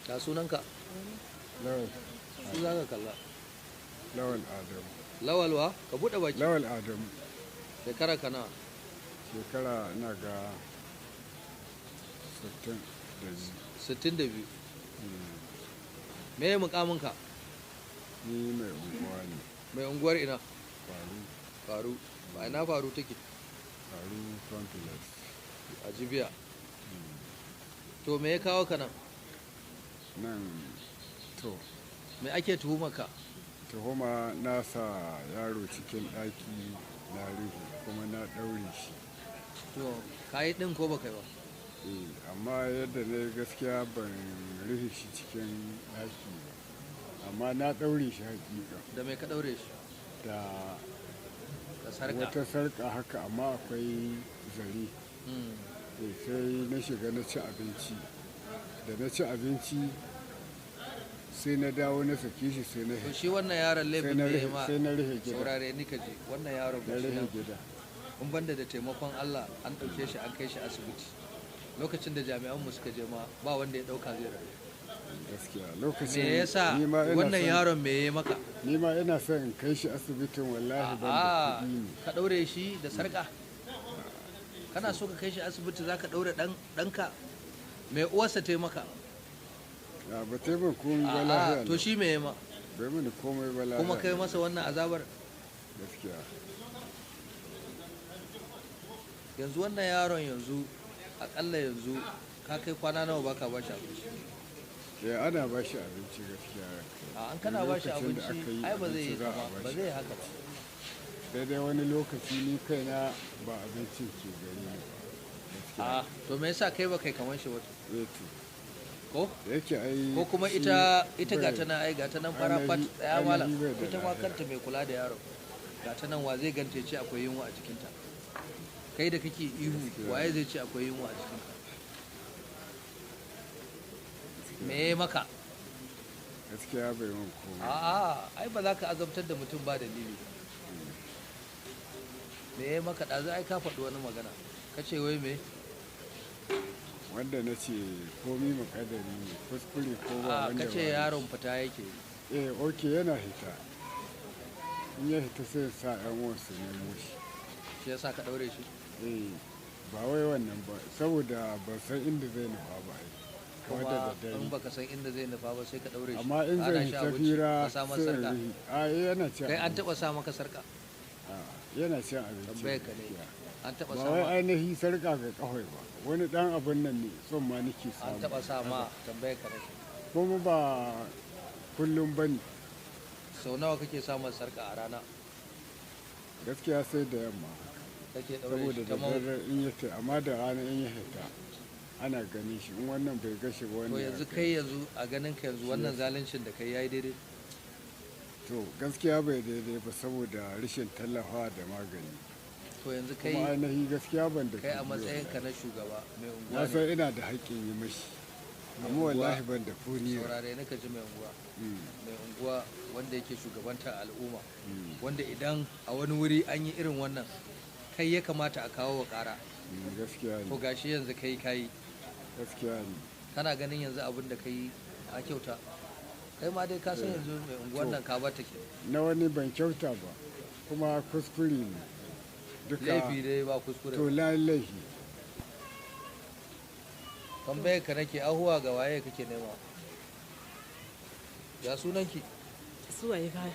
Ya sunanka? Lawal. Su za ka kalla. Lawal Adamu. Lawalwa, ka buɗe baki. Lawal Adamu. Shekara ka nawa? Shekara na ga 62. 62. Me ya mukaminka? Ni mai unguwa ne. Mai unguwar ina? Faru. Faru. Ba ina Faru take? Faru Complex. A Jibiya. To me ya kawo ka nan? Nan to. Me ake tuhumar ka? Tuhuma na sa yaro cikin ɗaki na rufe kuma na ɗaure shi. To ka yi ɗin ko ba kai ba? Eh, amma yadda na yi gaskiya ban rufe shi cikin ɗaki ba. Amma na ɗaure shi hakika. Da me ka ɗaure shi? Da Da sarƙa. Wata sarƙa haka, amma akwai zare. Sai na shiga na ci abinci. Da na ci abinci sai na dawo na sake shi sai na To shi wannan yaron laifin da ya ma sai na rufe gida. Saurare ni ka ji, wannan yaron Na gashi rufe nan. gida. In banda da taimakon Allah an ɗauke shi an kai shi asibiti. Lokacin da jami'an mu suka je ma ba wanda ya ɗauka zai rayu. Gaskiya lokacin Me yasa ni ma ina wannan son yaron me ya maka? Ni ma ina son in kai shi asibitin, wallahi ban da kuɗi ne. Ka ɗaure shi da sarƙa? Kana so ka kai shi asibiti za ka ɗaure ɗanka? Me uwarsa ta yi maka? A ba ta yi min komai ba, lafiya To lau. shi me ya ma? Bai mini komai ba, lafiya Kuma kai lau. masa wannan azabar? Gaskiya. Yanzu wannan yaron yanzu akalla yanzu ka kai kwana nawa baka ba shi abinci? Eh, ana ba shi abinci gaskiya. A an kana ba shi Lokacin da abinci, aka yi ai ba zai yi abinci za a ba, ba ba shi. zai haka ba. Sai dai wani lokaci ni kaina ba abincin ke gare ni ba. Gaskiya. A to me yasa kai ba kai kamar shi ba? Eh to. Ko? Da yake ai Ko kuma shi ita bai gata nan, ai gata nan fara fat, tsaya malam. Ainihi bai da Ita ma lafiya. kanta mai kula da yaro. Gata nan, wa zai ganta ya ce akwai yunwa a jikinta? Kai da kake ihu, waye zai ce akwai yunwa a jikinka? Me ya maka? Gaskiya bai mun komai. A'a, ai ba za ka azabtar da mutum ba dalili. Me ya maka? Ɗazu ai ka faɗi wani magana. Ka ce wai me? Wanda na ce komi makadari ne, kuskure ko ba A wanda ka ce ba. yaron fita yake. Eh, ok, yana hita. In ya hita sai sa ƴan uwan su nemo shi. Shi yasa ka ɗaure shi? Eh, ba wai wannan ba, saboda ban san inda zai nufa ba ai. Kamar da Kuma daddare. in baka san inda zai nufa ba sai ka ɗaure shi. Amma in Ka hana zai shi hita abinci, fira ka sa masa sai in sarƙa. rufe. A eh, yana cin Kai an abinci. taɓa sa maka sarƙa? A yana cin abinci. Tambayar ka ne. Gaskiya. An taɓa Ba sa wai ma? ainihi sarƙa ga ƙahoi ba. Wani ɗan abun nan ne, tsumma nake An samu. taɓa sa ma, tambayar ka nake. Kuma ba kullum ba ne. Sau nawa kake samun sarƙa a rana? Gaskiya sai da yamma. Kake ɗaure Saboda shi da ta mau. dare in ya ta, amma da rana in ya hita ana ganin shi, in wannan bai gashi ba To wannan ya yanzu gani. kai yanzu a ganin ka yanzu wannan zaluncin da kai yayi daidai? To gaskiya bai daidai ba saboda rashin tallafawa da magani. To yanzu kai Kuma ainihi gaskiya ban da kai a kuɗi matsayin ka wallahi. na shugaba mai unguwa Na ne. san ina da haƙƙin yi mashi. Mai Amma unguwa. wallahi ban da ko naira. Saurare ni ka ji, mai unguwa. Mai unguwa wanda yake shugabantar al'umma. Wanda idan a wani wuri an yi irin wannan kai ya kamata a kawo wa ƙara. Gaskiya To ne. gashi yanzu kai kayi. Gaskiya ne. Kana ganin yanzu abin da kai a kyauta. Kai ma dai ka san yanzu mai unguwan nan ka bata ke. Na wani ban kyauta ba kuma kuskure ne. Duka. Laifi dai ba kuskure. To laifi. Tambayar ka nake, ahuwa ga waye kake nema? Ya sunanki? Suwaiba.